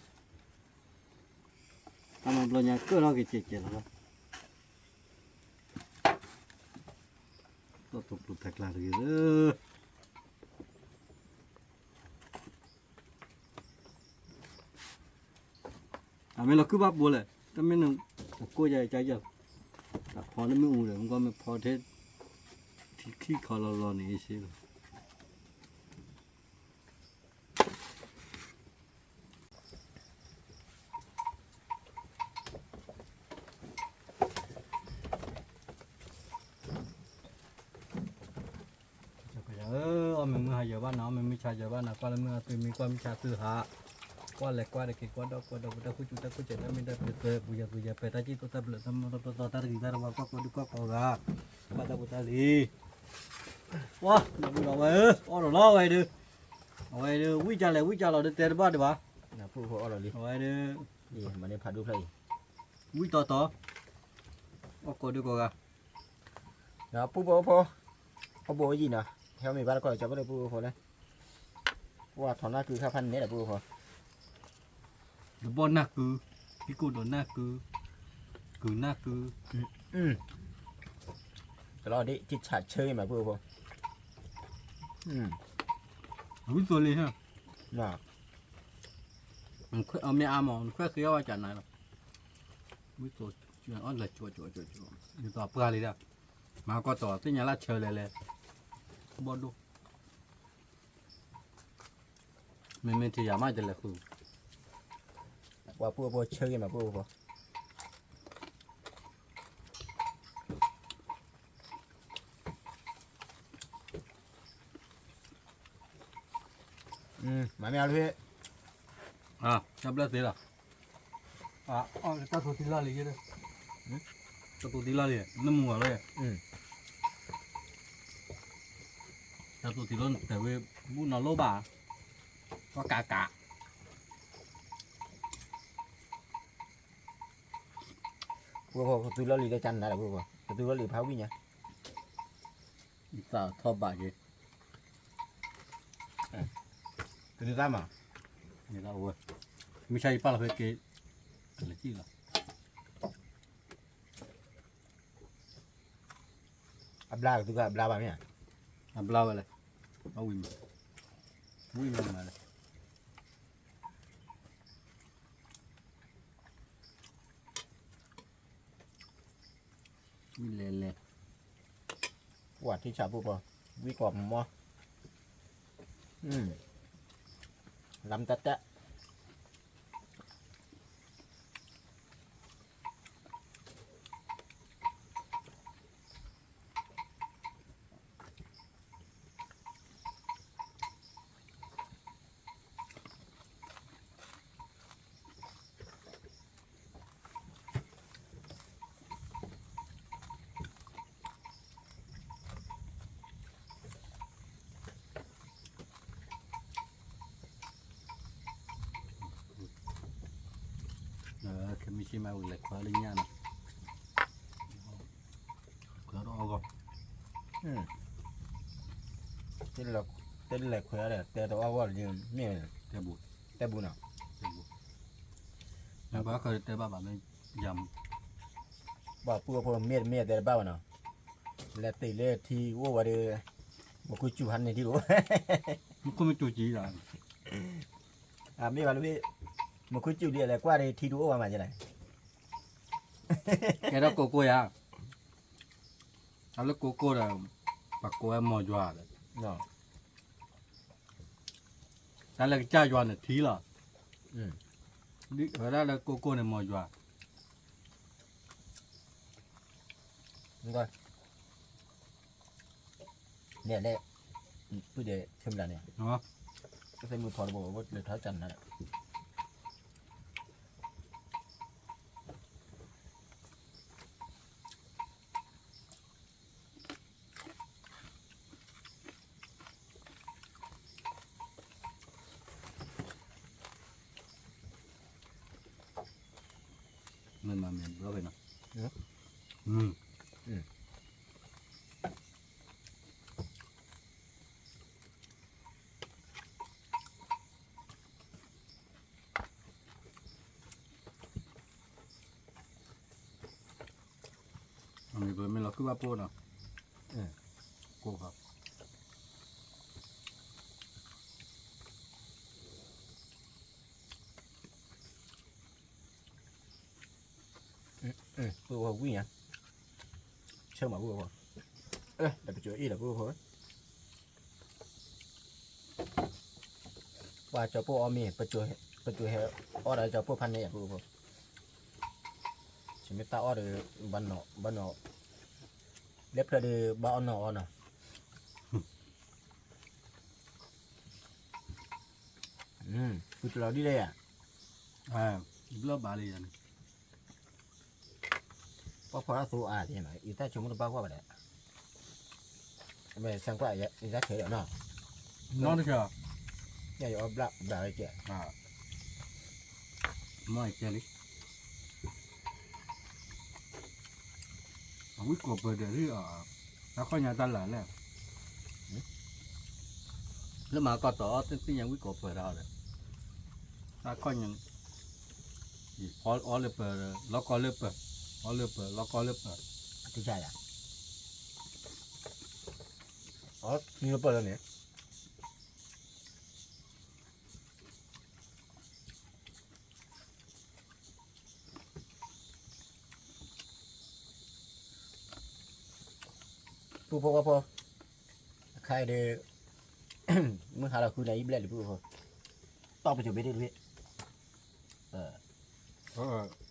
တၢ်မၤဘျီညါကၢၢ်ထီၣ်က့ၤကဲးကဲးလီၤ, တၢ်ပျိးတၢ်ကျါတဂ့ၤလၢ အမ့ၢ်လီၤခုၣ်ဘၣ်ပိာ်လဲၣ်, တမ့ၢ်န ပကိၢ်ယၤကယၤ, တၢ်ဖီတမ့ၢ်အူဒီး မ့ၢ်ကီမ့ၢ်ဖီထဲ ထံခံခီလီၤလီၤန့ၣ်စ့လီၤ. အီၣ်မ့ၢ်မုၢ်ဟါယၢၤဘၣ်နၤ, အီၣ်မ့ၢ်မုၢ်ဆါယၢၤဘၣ်နၤ, ကွၢ်လၢမုၢ်အသွံၣ်မံ ကွၢ်မုၢ်ဆါသွံၣ်ဟး, ကွၢ်လဲၤကွၢ်တက့ၤ ကွၢ်ဒီးကွၢ်ဒီး ပတၢ်ဃုစူၤတၢ်ခိၣ်စဲး တၢ်မ့ၢ်တၢ်ပှဲၤပှဲၤ ပူၤယၤပူၤယၤ ပဲာ်တၢ်စံၣ်တိၣ်တၢ်ဘျၢၣ် တၢ်မ့ၢ်တၢ်ပှဲၤတၢ်ကံၢ်တၢ်တဝါ ကွၢ်ကိးဒုကွၢ်ကိးဂၤ, ဘၣ်တၢ်ဖိတၢ်လံၤ, ဝါ ဒီပုၢ်ဒီဝဲၢ်ဧၢ, အီၣ်ဒီးလီၤဝဲဒု, အဝဲဒု ဝံၣ်ကၢ်လဲၣ်ဝံၣ်ကၢ်လီၤဒု တဲတဘၣ်ဒံးဘၣ်, အဝဲဒု, ဝံၣ်တီတီ, အီၣ်ကိးဒုကိးဂၤ, ပုၢ်ဖိဖိ, အီၣ်ဘိယံၤနီၤ ဟဲမ့ၢ်ဘၣ်တကီၢ်ကၠီပဒိၣ်ပုၢ်ဖိလဲၣ်, ကွၢ်ထီၣ်နၢ်ကုခါဖးနဲဒီးပုၢ်ဖိ, တဘီၣ်နၢ်ကု, ဖံကိၣ်ဒိးနၢ်ကု, ကုၢ်နၢ်ကု, ကလီၤဒ် ကဆးဆၢမးပုၢ်ဖိ, ဝံသိးလံဟဲ, အမ့ၢ်အါမး နခွဲးဃ့အီၣ်ဝဲကနၤလီၤ, ဝံသိး, အီၣ်လၢကၠိကၠိကၠိကၠိ, ယသိးပှၢ်လံဒၣ်, မၤကီၢ်တီၤသ့ၣ်ညါလၢဆၢလဲၤလဲၤ, ဘီၣ်ဒိၣ် မ့မ့ၢ်ထံၣ်ယၤမးတလဲၤဃုာ်, ပှၤပုၢ်ဖိဆၢဂ့ၤမးပုၢ်ဖိ, မၤမ့ၢ်အါလၢ, တၢ်ဘျၢသ့လီၤ, တၢ်သိးတံၢ်လီၢ်လံ, တၢ်သိးတံၢ်လီၢ်လံ, နမူၤဂီၤလီၤ, တၢ်သိးတံၢ်လီၢ်တဲဝဲ, ဘူၣ်နီၤလိၣ်ဘၣ်, ပှၤကးကး ပှၤကသူလီၤလံၤလၢကနၤဒီးပှၤ, ကသူလီၤလံၤဖးဝံၣ်ညါ, ယသးထီၣ်ဘးက့ၤ, ကနံၤသၣ်မး, နံၤသၣ်အိၣ်ဝဲ, မုၢ်ဆါယပာ်လီၤဖဲက့ၤ, လၢကံၣ်လီၤ. အဘျါကသူကအဘျါဘၣ်မ့ၢ်ဧါ, အဘျါဝဲလဲၣ်, အဝံၤမး, ဝံၤမးမးလဲၣ်. ဝံၤလဲၤလဲၤ, ဝၤထံဆးပူၤပီၤ, ဝံၤကီၢ်မီၤ, လၢတၢ်တၢ် ခဲမုၢ်ဆ့ၣ်မးဝံၤလဲၤခွဲလၢညၣ်နီၤ, ခွဲးအီၣ်ဂီၢ်, တဲလဲၤခွဲးဒီး တဲတအီၣ်ဂီၢ်လၢမ့ၢ်, တဲဘူးနီၤ, တဲဘူး, နဘၣ်ဃးတဲဘၣ်ဘၣ်မ့ၢ်, ယၤ, ပှၤပုၢ်ဖိမ့ၢ်တမ့ၢ်တဲတဘၣ်ဘၣ်နီၤ, လဲၤတ့ၢ်လၢထံအိၣ်ဝဲဒီး, မူခိၣ်စူၤဟးန့ၢ်ထံတအိၣ်, မူခိၣ်မ့ၢ်စူၤကံလီၤ အမ့ၢ်ဘၣ်လၢ, မူခိၣ်စူၤဒ်လဲၤကွၢ်ဒီးထံတအိၣ်ဘၣ်မးယလဲၣ်, ကဲထီၣ်ကိကိယၤ, တၢ်လၢကိကိဒီး, ပှၤကိးဝဲမီၤယွၤဒီး, တၢ်လၢကစၢ်ယွၤန့ၣ်ထံလီၤ, ဝဲဒၣ်လၢကိကိန့ၣ်မီၤယွၤ န့ၣ်လဲၣ်, ပုၢ်ဒီးဆၢမုၢ်လၢ်န့ၣ်, ကသ့ၣ်မုၢ်ထီတဘိ လၢထီကနၤဒီး, မ့ၢ်မၤမ့ၢ်ဘျီဖဲနီၤ, မ့ၢ်လီၤကုၢ်ဘၣ်ပိၢ်နီၤ, ကိၢ်ဃီ ပုၢ်ဝဲၢ်ဝံၣ်ညါ, ဆၢမးပုၢ်ဝဲၢ်, ဒီးပစိၤအ့ၣ်ဒီးပုၢ်ဝဲၢ်, ပှၤကၠီၤပိၢ်အီၣ်မ့ၤ, ပစိၤဟဲအီၣ်ဒီးကၠီၤပိၢ်ဖးန့ၣ်ယၤပုၢ်ဝဲၢ်, ဆမ့ၢ်တၢ်အီၣ်ဒီး, ဘၣ်နီၣ်, ဘၣ်နီၣ်, လၢဖျၢၣ်ဒီးဘၣ်အီၣ်နီၣ်အီၣ်နီၤ ပူၤတလီၤဒ်လဲၣ်ယၤ, ဘျီၣ်ဘၣ်လံယၤန့ၣ်, ပှၤဖီၣ်တၢ်သိအါန့ၣ်, ယတၢ်ဆိကမိၣ်တဘၣ်ကွၢ်ဘၣ်ဒီး, မ့ၢ်ဆၢကွၢ်ယတၢ်ဆၢဒီးနီၤ, နီတဆၢ, ယအီၣ်ဘျၣ်ဘၣ်ဝဲကဲ, မ့ၢ်ကဲလံ အဝံကိးပၢၤဒီး, တၢ်ခီၣ်ညါတၢ်လၢ်လဲၣ်, လၢမၤကီၢ်တီၤအီၤ သ့ၣ်ညါဝံၣ်ကိးပၢၤတၢ်ဒီး, တၢ်ခီၣ်ညါ, အီလၢပၢၤ, လီၢ်ကီလၢပၢၤ, အီလၢပၢၤ လီၢ်ကီလၢပၢၤ, အကစၢ်ယၤ, အီလၢပၢၤလၢန့ၣ် ပူဖိဝဲဖိ, အခါအံၤဒီး, မုၢ်ဟါလီၤဃုနၣ်အံၤဘျဲၣ်လံပူဖိ, တီၢ်ပစိၤဘ့ၣ်ဒ့ၣ်တဘ့ၣ်,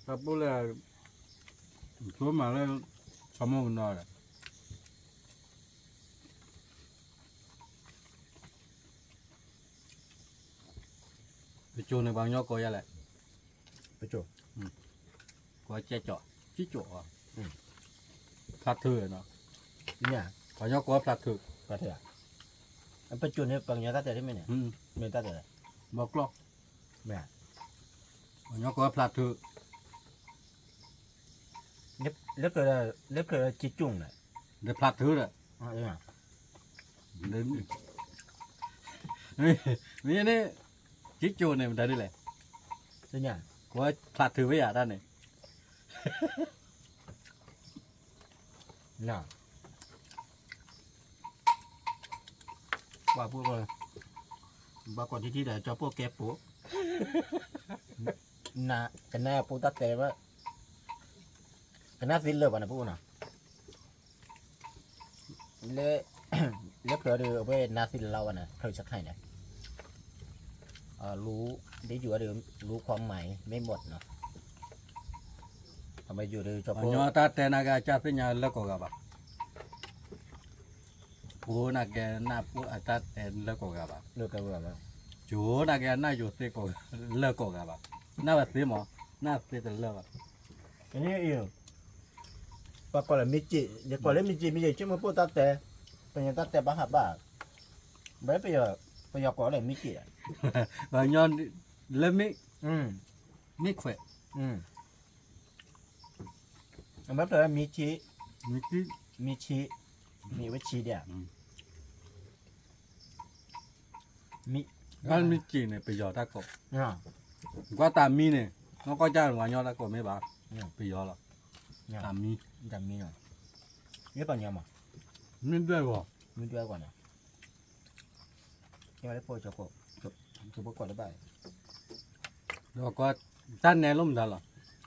တၢ်ပူလၢ, ဆိမးလၢ, ဆီမိၢ်ကနီၤဒီး ပစိၤန့ၣ် ပှၤကညီကိးယၤလဲၣ်, ပစိၤ, ကိးကၠဲကၠီ, ကၠံကၠီ, ဖျါထုးနီၤ, ပှၤကညီကိးဖျါထုး, ပစိၤန့ၣ် ပှၤကညီတၢ်တဲတမ့ၢ်န့ၣ်, မ့ၢ်တၢ်တဲ, ဘီကျီၢ်, ပှၤကညီကိးဖျါထုး, လၢဖျၢၣ်လၢကၠံကၠိၣ်န့ၣ်, ဒီးဖျါထုးဒီး, မ့ၢ်န့ၣ်, ကၠံကၠိၣ်န့ၣ် မတၤဒ်လဲၣ်, ကိးဖျါထုးဝဲယၤတၢ်န့ၣ် ဘၣ်ကိးထံထံဒီး ကၠီပိၢ်ကဲပိာ်, ကနၣ်ပူတၢ်တဲဘၣ်, ကနၣ်သ့လၢာ်ဘၣ်န့ၣ် ပအိၣ်နီၤ, လၢဖျၢၣ်ဒီး အဝဲနါသ့လၢာ်လီၤဝဲန့ၣ် ဖျၢၣ်ဆၢခါအံၤန့ၣ်, လူ, ဒ်ယိၤဒီး လူခွါမၤအံၤမ့ၢ်မီၢ်နီၤ, အဝဲယိၤဒီး ကၠီပိၢ် ပှၤကညီတၢ်တဲနာ်က့ အကၢ်သ့ၣ်ညါလၢကိးဂၤဘၣ်, ပှၤနာ်က့နၢ်ပူအတၢ်တဲလၢကိးဂၤဘၣ်, ယိၤနာ်က့အနၢ်ယိၤသ့ကိးဂၤလၢကိးဂၤဘၣ်, နၢ်ဝဲသ့မး, နၢ်သ့တလၢာ်ဘၣ်, ပှၤကိးလၢမံက့ၣ်, ယကိးလၢမံက့ၣ် မံက့ၣ် ကၠိမိၢ်ပိၢ်တၢ်တဲ, ပှၤကညီတၢ်တဲဘၣ်ဟးဘၣ်, ဘၣ်ပယီၤကိးလၢမံက့ၣ်, ပှၤကညီလၢမ့ၣ်, မ့ၣ်ခွဲး, အမ့ၢ်ဖျၢၣ်လၢမံဆံး, မံဆံး, မံဝဲဆံးဒၣ်, မံက့ၣ်န့ၣ် ပယီၤတၢ်ကိး, ကွၢ်တၢ်မံန့ၣ်, နီၢ်ကီၢ်ကၢ်ပှၤကညီတၢ်ကိးမ့ၢ်ဘၣ်, ပယီၤလီၤ, တၢ်မံ, တၢ်မံ, မ့ၢ်ပှၤကညီမး, မ့ၢ်ဒွဲၣ်ဂီၤ, မ့ၢ်ဒွဲၣ်ဂီၤန့ၣ် ကဲဝဲလၢဖိကၠိဖိ, ကၠိဖိကိးတဘၣ်, ဒီးကိး, တၢ်နဲလိၣ်မတၤလီၤ,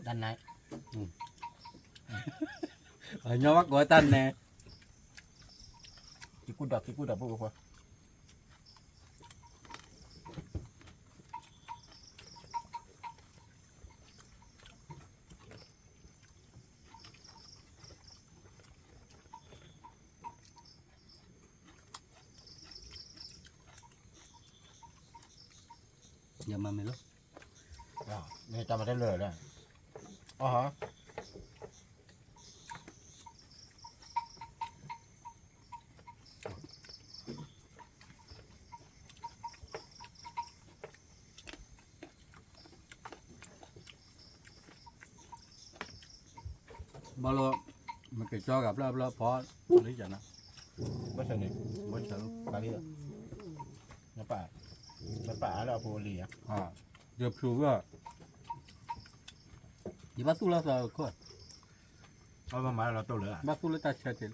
တၢ်နဲ, ပှၤကညီဘၣ်ကိးတၢ်နဲ, က့ၤကူၣ်ဒီး က့ၤကူၣ်ဒီး ပူဖိ, ယမၤမ့ၢ်လီၤ, တၢ်မၤတလၢာ်လၢ, အီၣ်ဟီ ဘၣ်လီၤ, မ့ၢ်က့ၤကၠီဂၤဖျၢၣ်ဖျၢၣ်ဖီ, လၢယၤနၤ, ဘၣ်ဆၣ်န့ၣ်, ဘၣ်ဆၣ်လီၤ, နပာ်အါလၢအဖိအလံၤဧါ, ယဖျိဝဲ, ယဘၣ်သူၣ်လၢသးခိၣ်, ဘၣ်မၤလီၤတိၢ်လၢ, ဘၣ်သူၣ်လၢတၢ်ဆၢတ့ၢ်, တီၢ်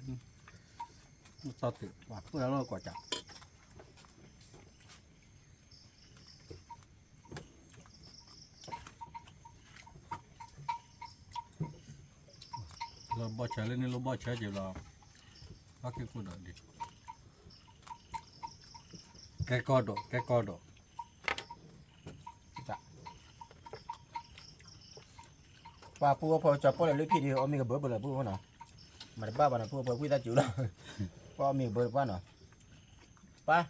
တ့ၢ်, ပှၤသူၣ်လၢလီၢ်ကိးကး လၢဘီၣ်ဆၢလၢန့ၣ်လၢဘီၣ်ဆၢက့ၤလီၤ, ဘၣ်က့ၤကူၣ်ဒီးဒံး, ကဲကီၢ်ဒိး ကဲကီၢ်ဒိး, ပှၤပူဖိကၠီဖိလၢလၢဖံဒီး အီၣ်မ့ၤကဘၢဘၢလၢပူဖိနီၤ, မၤတဘၣ်ဘၣ်နီၤ ပူဖိဝံသးစူၤလီၤ, ပှၤအီၣ်မ့ၤကဘၢတပှၢ်နီၤ, ပၢ်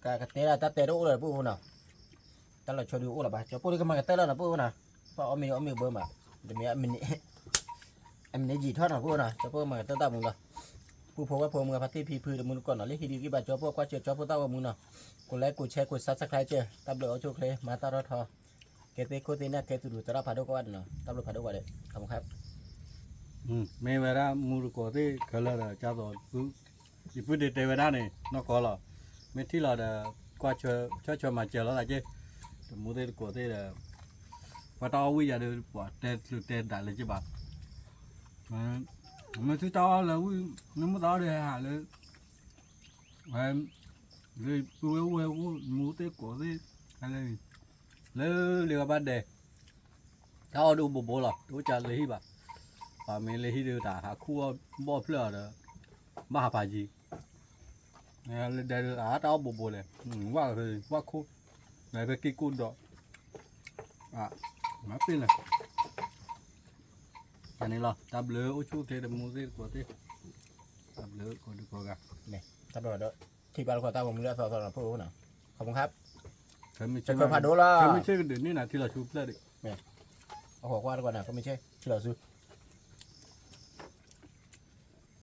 ကကတဲဒၣ်တၢ်တဲတအိၣ်လၢပူဖိနီၤ, တၢ်လီၤဆီဒုးအိၣ်လီၤဘၣ် ကၠီဖိဒုးကမၤကတၢၢ်လီၤနီၤ ပူဖိနီၤ, ပှၤအီၣ်မ့ၤအီၣ်မ့ၤကဘၢမး, တမ့ၢ် အမံၤန့ၣ်ယံာ်ထီၣ်နီၤ ပူဖိနီၤ ကၠီဖိမၤကတၢၢ်တၢ်မူလီၤ, ပူဖိဝဲၢ်ဖိမုၢ်ဖါတံၢ်ဖံဖုတမူတကိးနီၤ လၢဟံးဒံးဂံၢ်ဘၣ်ကၠီဖိကွၢ်စၢၤကၠီဖိတၢ်အိၣ်မူနီၤ, ကိး like ကိး share ကိး subscribe ကၢ တၢ်ဘျုးအိၣ်ဆူၣ်ချ့ မၤတၢ်ထီထီ ကဲသ့ခိၣ်သ့နၢ်ကဲသရူးသရၣ်ဖးဒိၣ်ကိးဂၤဒဲးနီၤ တၢ်ဘျုးဖးဒိၣ်ကိးဂၤဒဲး ခါမူခါ မ့ၢ်ဝဲဒၣ်မူတကိးသ့ၣ်ခဲလၢာ်ဒီး ကၢ်သိး ယပုၢ်ဒ့တဲဝဲဒၣ်န့ၣ် နီၢ်ကီၢ်လီၤ, မ့ၢ်ထံၣ်လီၤဒီး ကွၢ်ဆၢဆၢမၤစၢၤလိာ်သးက့, တမူသ့ၣ်တကိးသ့ၣ်ဒီး ပှၤတၢ်အီၣ်ဝံၣ်ယၤဒီး ပှၤတဲကျုးတဲဒၣ်လၢက့ဘၣ်, မ့ၢ်ထံၣ်တၢ်အီၣ်လၢဝံၣ် မ့ၢ်မုၢ်သးအီၣ်ဒီးဟဲဟးလၢ ဝဲ လၢပုၢ်ဝဲၢ်အိၣ်ဝဲအိၣ် မူသ့ၣ်ကိးသ့ၣ် လၢလံာ်ဂၤဘၣ်ဒဲး, တၢ်အီၣ်ဒိၣ်ဘိးဘိလီၤ တအိၣ်ကးလၢဟံၣ်ဘၣ်, ပှၤမ့ၢ်လၢဟံၣ်ဒီးတၢ်ဟးခူၣ်အီၣ်ဘီၣ်ဖျၢၣ်အီၤဒီး ဘၣ်ဟးဖးယံၤ, လၢဒဲးဒီးတၢ်အီၣ်ဘိးဘိလဲၣ်, ဝၣ်ဝၣ်ခိၣ်, လၢဖဲက့ၢ်ကိၣ်ဒီး, မၤပ့ၢ်လဲၣ် တၢ်န့ၣ်လီၤ တၢ်ဘျုးအိၣ်ဆူၣ်အိၣ်ချ့တမူသ့ၣ်တကိးသ့ၣ်, တၢ်ဘျုးကိးဒုကိးဂၤ, တၢ်ဘျုးဒီး ထံၣ်ဘၣ်တခီတၢ်ဂီၤမူလၢအသီသီဒီးဖိအိၣ်နီၤ, ခီမူခါ, တၢ်ဖးဒိၣ်လီၤ, ခဲမုၢ်ဆ့ၣ်ကဒုးန့ၢ်နၤထံလီၤဆူဖျၢၣ်ဒီး, အဃိကွၢ်တကွၢ်န့ၣ် ခဲမုၢ်ဆ့ၣ်ထံလီၤဆူ